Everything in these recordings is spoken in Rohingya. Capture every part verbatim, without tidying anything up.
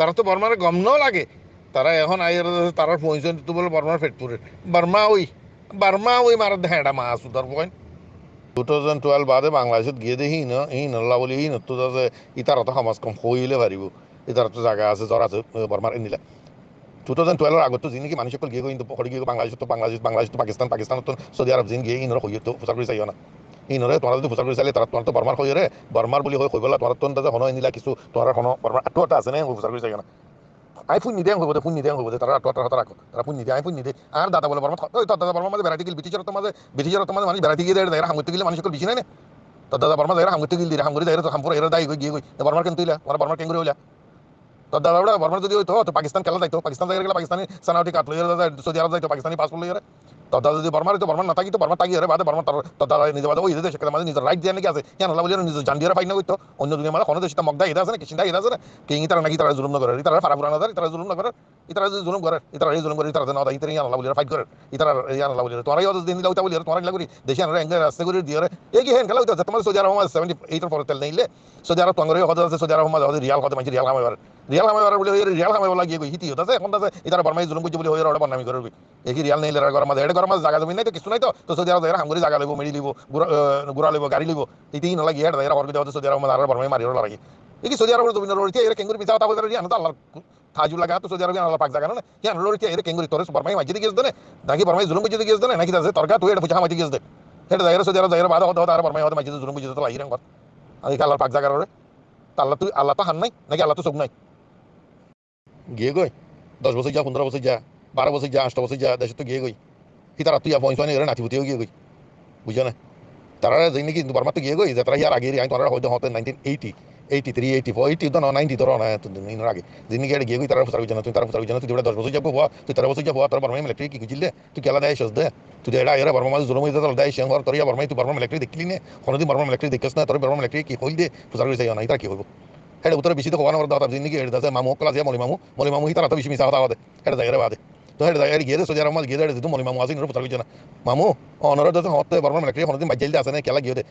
Taráttu Bormáre gom no lage. Tará ehón aiyóre tarár fuain suainottu bóle Bormár fet furer. Bormá ói, Bormá ói marer de héçe maas udar fuain. Two thousand twelve baade Bangladecót giyé de híin, híinolla bóli híinottu de ítarattu ham az kom hoóile faribó. Ítarattu zaga asé, zor asé, e, Bormár endilla. Two thousand twelve or agottú ziín niki manúic ókkol giyé goi, híntu hoçé giyé goi, Bangladecóttu, Bangladecóttu Pakistan, Pakistanottú Saudi Arab ziín giyé, híinore hoiyó, fusar gorí saiyó na. Híinore tuáñra zodi fusar gorí sailé, tará tuáñrattu Bormár hoiyóre, Bormár buli hoi, hoibolla tuáñrattú de honó endilla kissú, tuáñrar honó Bormár attuatta asé né, fusar gorí saiyó na. Añí fúinni de, hoibo de, fúinni de, hoibo de, tará attuatta hotá rakó, tará fúinni de, añí fúinni de. Añár dada bóle Bormát, ói, tor dada Bormár mazé beraití giyé, Briticorottu mazé, Briticorottu mazé manúic beraití giyé de, héçe zaiyóre ham goittó giyé, manúic ókkol bicí nái né? Tor dada Bormá zaiyóre ham goittó giyé de, ham gorí zaiyóre to ham fúrai zaiyóre giyé goi. E Bormár keéntu óila, Bormár keéntu óila. Tor dada Bormá zodi óito, to Pakistan kiyólla zaito, Pakistan zaiyóre kiyólla Pakistani sanauti card loiyóre, Saudi Arab zaito, Pakistani passport loiyóre. Tor dada zodi Bormár óito, Bormár no tákito, Bormár tákiyóre baade Bormár tor, tor dada nize baade ói de decór mazé nizor right diyé niki asé, híyan olla buli nizor jan diyóre fight no goitto. Oinno duniyar mazé honó decór to Mogda ede asé né, Kishinda ede asé né, ki ítara naki ítara zulum no gorer, ítara fara fura no zar, ítara zulum no gorer. Ítara zodi zulum gorer, ítara zodi zulum gorer, ítara zodi no de, ítara híyan olla buliyóre fight gorer, ítara híyan olla buliyóre, tuáñra yó zodi endilla óita buliyóre, tuáñra endilla gorí, deci añára enggori rasta gorí diyóre, e ki hén kiyólla óita, zettó mazé Saudi Arab mazé seventy eight or fore tel neille, Saudi Arab tuáñra yó hoó de asé, Saudi Arab mazé hoó de riyal hoó de, maincé riyal kamai farer, riyal kamai farer buli hoiyóre, riyal kamaibolla giyé goi, híti hoó de asé, ehón de asé, ítara Bormá zulum goijjé buli hoiyóre, óra bodnami gorer goi, e ki riyal neille, ítara gorór mazé, ítara gorór mazé zaga zomin nái to, kissú nái to, to Saudi Arab zaiyóre ham gorí zaga loibo, meçi loibo, gura, e, gura loibo, gari loibo, íte hínolla giyé, ítara zodi hoó de Saudi Arab mazé añára Bormá mariyóre loraiye, e ki Saudi Arab zobinor uore ítara kengori misa hotá hoói farer, híyan to Allar Taajjub lage, to Saudi Arab híyan Allar pak zaga no né? Híyan lori kiyá ere kengori, tore Bormai maijjé de giyes de né? Naki Bormai zulum goijjé de giyes de né? Naki tase torga tui ere fusa hamaijjé de giyes de? Ere zaire Saudi Arab zaire bade hode hode are Bormai hode maijjé de zulum goijjé de tala iren gor. Agi Allar pak zagar ore. Talla tui, Allar to han nai, naki Allar to suk nai? Giyé goi. Doc bosór ja, fundoro bosór ja, baro bosór ja, ancto bosór ja, decóttu giyé goi. Hítarattú yá foóñsai nái, ere nati futi ói giyé goi. Buijjó né? Tarare zeinne ki Bormáttu giyé goi, ze tará yar age eri añí tuáñrare hoóide hoóñte nineteen eighty, eighty three, eighty four, eighty dóro no, ninety dóro no, etó din inor age. Zeinne ki ere giyé goi, tarare fusar goijjó na, tui tarare fusar goijjó na, tui dibá doc bosóijja fua, tui teró bosóijja fua, tor Bormá militari ki goijjíl de, tui kiyólla de aiccós de, tui de ere aiyóre Bormá mazé zulum óiye de, tui de aiccós, hor tor yá Bormá, tui Bormá militari dekíli né, honódin Bormá militari dekkós na, tor Bormá militari ki hoil de, fusar goijjó na, ítara ki hoibo? Héçe bútore beci de hoówa no foré de hotá, zeinne ki ere de asé mamu ókkol asé, moli mamu, moli mamu hítarattú beci misa hotá hoó de. Héçe zaiyóre bade. To héçe zaiyóre giyé de Saudi Arab mazé giyé de héçe zedún moli mamu asé inore fusar goijjé na. Mamu, onore de hoóñtte Bormar militari honódin maijjé de asé né, kiyólla giyé de.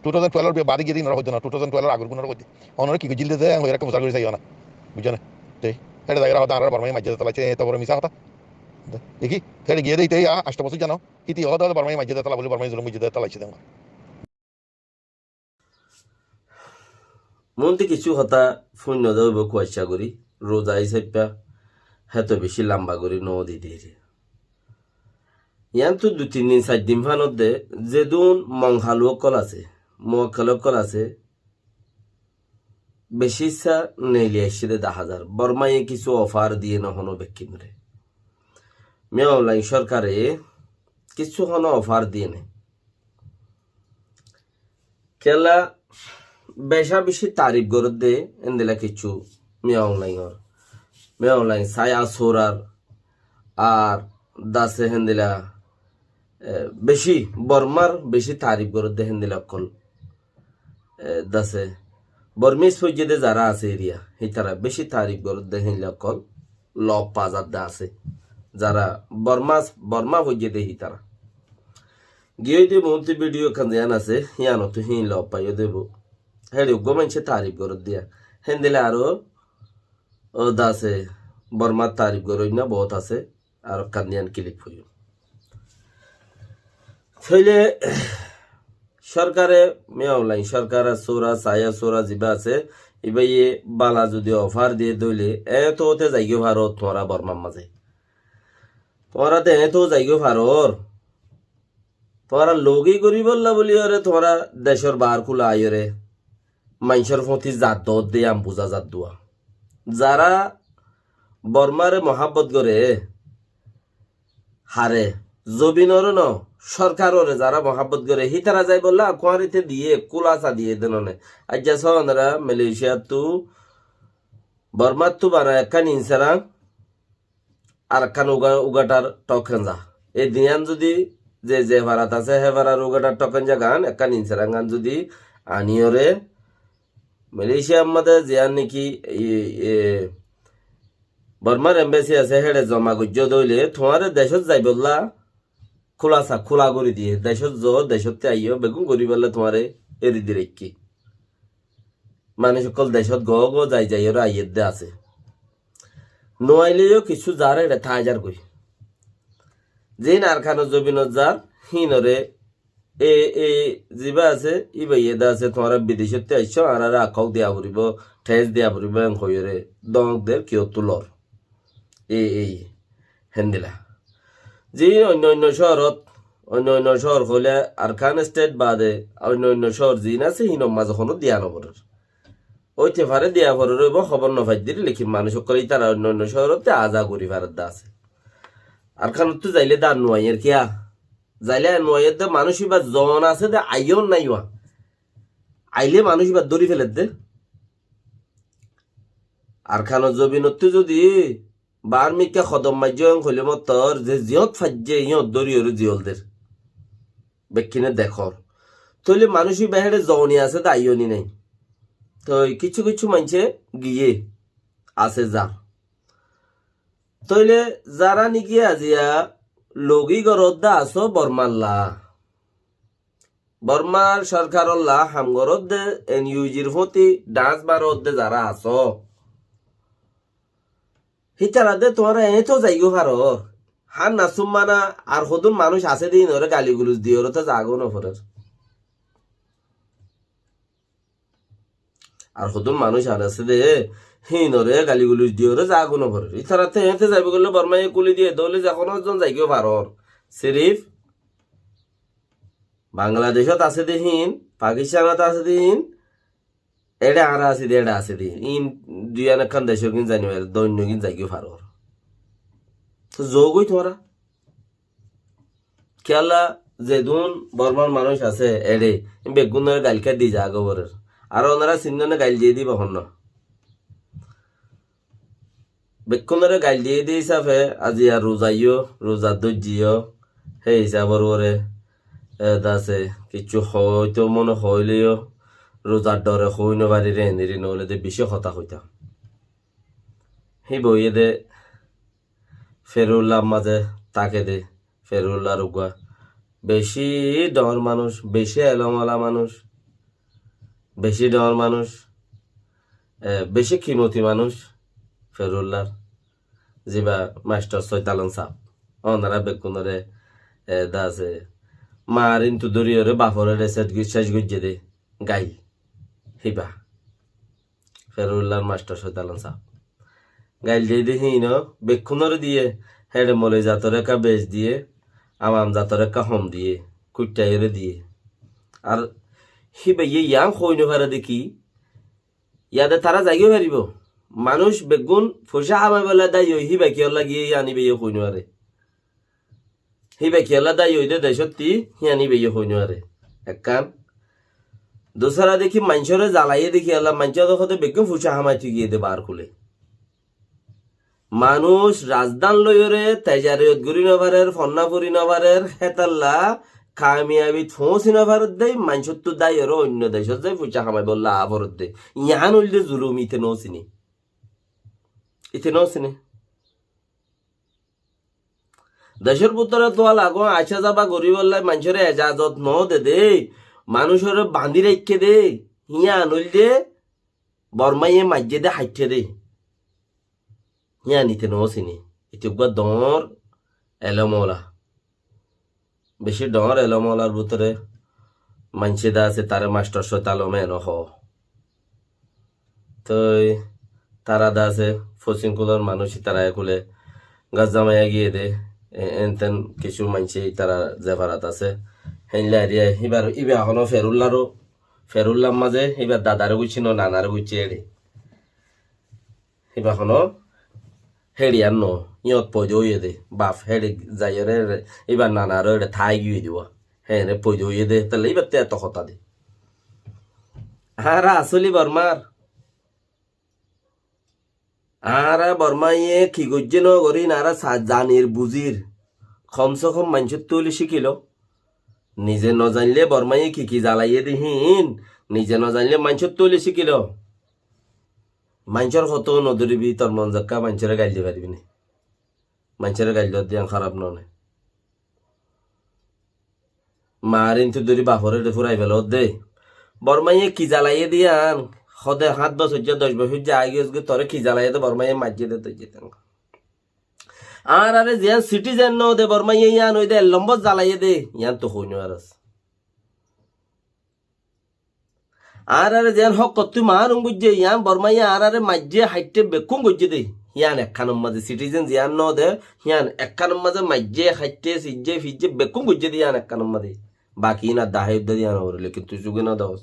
Two thousand twelve or bade giyé de inore hoiddé na, two thousand twelve or agor gunore hoiddé. Onore ki goijjíl de ze, en hoiyóre fusar gorí saiyó na. Buijjó né? Te, héçe zaiyóre hoóde añára Bormai maijjé de tala aiccé, eto boro misa hotá. De, e ki? Héçe giyé de ite ya, ancto bosór jano. Híti hoóde Bormai maijjé de tala buli Bormai zulum goijjé de tala aiccé de. Muúntu kissú hotá fúinno de óibo kuaccá gorí, ruza hísafe héto bicí lamba gorí no di deri. Yiántu dui tin din, sair din fánodde zedún monghalu ókkol asé, muwakkel ókkol asé, bicí issá neeli aiccé de dahá zar. Bormaye kissú ofar diyé no honó bekkúnore. Min Aung Hlaing sorkare kissú honó ofar diyé né. Kiyólla becá bicí tarif gorédde héndilla kissú Min Aung Hlaingor. Min Aung Hlaing saya surar ar dase héndilla, e, bicí Bormar bicí tarif gorédde héndilla ókkol. E, dase Bormis foijjé de zará asé eriya, hítara bicí tarif gorédde héndilla ókkol loof pazadde asé. Zará Bormas, Borma foijjé de hítara. Giyói de muúntu bidiyo ekkán ziyán asé, yíanottú híin loof faiyó de bou. Héçe uggúa maincé tarif gorédde yá. Héndilla aró ó dase Bormar tarif goróinna boóut asé, aró ekkán ziyán kilip hoiyúm. Tóile sorkare, Min Aung Hlaing sorkar ar sura, saya sura zibá asé, ibáye bála zudi ofar diyé de óile, eéñtote zaigói faró tuáñra Bormar mazé. Tuáñra de eéñto zaigói farór. Tuáñra logi goríbolla bóliyoré tuáñra decór baár kula aiyóre maincór fúti zat doódde yían buzá zadduwa. Zará Bormáre muhábbot goré, hare, zobinoré no, sorkaroré zará muhábbot goré, hítara zaibolla kuáñrite diyé, kulasa diyé denone. Aijja sóonora Malaysiattu, Bormáttu bana ekkán inserang, ar ekkán uga-, ugathar thokén za. E diyan zudi ze, ze farat asé, hé farar ugathar thokén zagan ekkán inserang gan zudi aniyóre Malaysiar mazé ziyan niki, e, e, Bormar embassy asé, héçe zoma goijjó de óile, tuáñre decót zaibolla kulasa, kula gorí diyé. Decót zo, decótte aiyó, beggún goríbolla tuáñre eri di raikké. Manúic ókkol decót gó gó zai zaiyoré aiyédde asé. Nuaileyó kissú zar eçe tái zargói. Ziín Arkanor zobinot zar, híinoré e, e, ziba asé, íba iyé de asé, tuáñra bidecótti aiccó, añáráre akkauk diya foribó, thes diya foribó, en hoiyóre, dóñk der, kiyóttu lor. E, e, héndilla. Ziín oinno oinno cóorot, oinno oinno cóor hoilé Arkan stet bade, oinno oinno cóor ziín asé, híinor mazé honó diya noforer. Óite fare diya forer óibo, hóbor nofaiddir, lekin manúic ókkole ítara oinno oinno cóorotte aza gori faredde asé. Arkanottú zaile de ar nuaiyér kiyá? Zaile ar nuaiyér de manúic íba zon asé de aiyón naiwa. Aile manúic íba dóri feledde. Arkanor zobinottú zodi baár mikká hodom maijjó en hoilé mottor ze ziyót faijjé iyót dóriyoré ziyól der. Bekkíne dekór. Tóile manúic íba héçe zoni asé de aiyóni nái. Toi kissú kissú maincé giyé asé zar. Tóile zará niki aziya logi goródde asó Bormalla. Bormar sorkarolla ham goródde, en yu jir fúti dhañs maródde zará asó. Hítara de tuáñra eéñto zaigói faror. Hánna súmmana ar hodún manúic asé de híinoré galigulus diyoré to zagói noforer. Ar hodún manúic ar asé de híinoré galigulus diyoré zagói noforer. Ítara to eéñto zaibo goillé Bormaye kúli diye de óile ze honó zon zaigói faror. Sirif Bangladecót asé de híin, Pakistanot asé de híin, eçe añára así de, eçe así de. Iín duiyan ekkán decór gín zai no fare, doinno gín zaigói faror. Toi zogói tuáñra. Kiyólla zedún Bormar manúic asé eçe, iín beggúnore gail kiyá di zagói forer. Ar onora sinnó né gail diyé de íba honnúa. Bekkúnore gail diyé de hísafe aziya ruza yó, ruza dóijji yó, hé hísabor uore, e, dase, kissú hoóito mone hoóileyó, ruzar dhore hoói nofarir, eniri noóile de bicí hotá hoitám. Híba óiye de Ferullar mazé táke de, Ferullar uggúa bicí dhoóñr manúic, bicí elom ola manúic, bicí dhoóñr manúic, e, bicí kimoti manúic Ferullar, ziba mastor Soitalon saab. Onora bekkúnore, e, dase, maárintu dóriyoré baforé céc goi-, céc goijjé de, gail. Híba. Ferullar mastor Soitalon saab. Gail diyé de híin ó, bekkúnore diyé, héçe moloi zatoré ekká beci diyé, awam zatoré ekká hom diyé, kuitthaiyóre diyé. Ar híbaye yián hoói nofare de ki, yade tará zaigói faribó. Manúic beggún foicá hamaibólla dái ói, híba kiyólla giyé yián íbaye hoói nofare. Híba kiyólla dái ói de decótti, híyan íbaye hoói nofare. Ekkán. Dusára de ki maincóre zalaiyé de kiyólla, maincóre de hóde beggún foicá hamai tui giyé de baár kúle. Manúic razdán loiyóre tejariyot gorí nofarer, fonná fori nofarer, hétalla kamiyabit foóñsi nofarer de, maincóttu dái óre oinno decót zai foicá hamaibólla aá forer de. Yián óilde zulum, ite nósine. Ite nósine. Decór bútore tuáñra lagó aicá zaba goríbolla maincóre ejazot no de de, manúicoré bañdí raikké de, híyan óilde Bormaye maijjé de, haitté de. Híyan ite no siné. Ite uggúa dhoóñr elom ola. Bicí dhoóñr elom olar bútore maincé de asé, taré mastor Soitalon eno hoó. Toi tará de asé, fosín kulór manúic, tará ekule gas zamaiya giyé de, e-, enten kissú maincé tará zefarat asé. Héinla eriya, íbar, íba ehóno Ferullaró, Ferullar mazé íbar dadaré guiccé no, nanaré guiccé eçé. Íba hono héçe ar no, íñot foida óiye de, baf héçe zaiyóre, íbar nanaró eçe tái giyói de uá. Héçe foida óiye de, tóile íbattú eto hotá de. Añára asóli Bormar. Añára Bormaye ki goijjé no gorí, añára sa-, zanir, buzir. Kom se kom maincóttu óile cíkilo. Nize no zainle Bormaye ki ki zalaiyé de híin, nize no zainle maincóttu óile cíkilo. Maincór hotá no dóribi, tor mon zakká maincóre gail di faribi né? Maincóre gail dór de yián háraf no né? Maárintu dóri baforé de fúrai feló de. Bormaye ki zalaiyé de yián, hóde hát bosóijja, doc bosóijja aigiyói goi, toré ki zalaiyé de Bormaye maijjé de, dóijje de. Añáráre ziyán citizen no de Bormaye, yían óide ek lombor zalaiyé de, yían to hoi no faros. Añáráre ziyán hók ottú maárun goijjé, yían Bormaye añáráre maijjé, haiṭṭé, bekkún goijjé de, yían ekkánor mazé citizen ziyán no de, yían ekkánor mazé maijjé, haiṭṭé, sijjé, fijjé, bekkún goijjé de, yían ekkánor mazé. Baki iín ar dahái uddá de yían óre, lekin tui suge no dehós.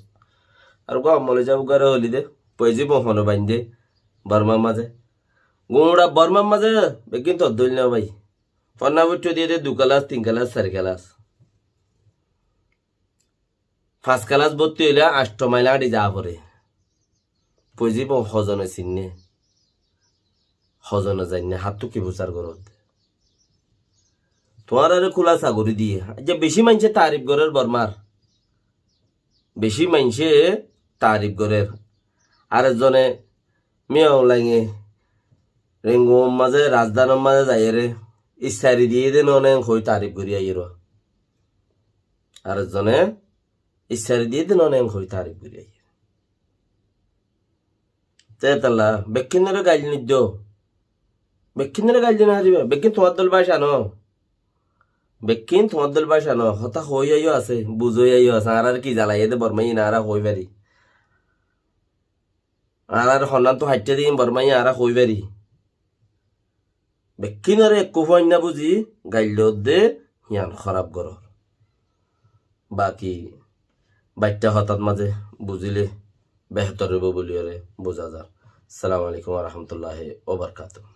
Ar uggwá Moloi sáb uggwáre hoili de, poizi bohone baindé, Bormar mazé. Guñça Bormar mazé, beggín to dóil no bái. Fonná foiṭṭó diyé de du kelas, tin kelas, sair kelas. Fañs kelas bótti óile añctho mail áñṭi zaa fore. Poizi bo hozone sinné, hozone zainné, háttú ki fusár goródde. Tuáñráre kúla sagori diyé. Aijja bicí maincé taarif gorér Bormar. Bicí maincé taarif gorér. Ar ezzone Miyaung Lainge Rengunor mazé, Razdanor mazé zaiyére, issari diyé de none en hoi taarif gorí aiyér. Ar ezzone issari diyé de none en hoi taarif gorí aiyér. Te talla, bekkúnore gail niddo. Bekkúnore gail di no fariba. Bekkún tuáñr dóil báca no. Bekkún tuáñr dóil báca no. Hotá hoi aiyó asé, buzoi aiyó asé. Añáráre ki zalaiyé de Bormaye iín añára hoi fari. Añáráre honnán tu haiṭṭé de iín Bormaye añára hoi fari. Bekkúnore ekku fuainna buzi gail dodde, yían hóraf gorór. Baki baiththa hotát mazé buzíle behétor óibo buliyóre buza zar. Assalamu alaikum wa rahmatullahi wa barakatuhu.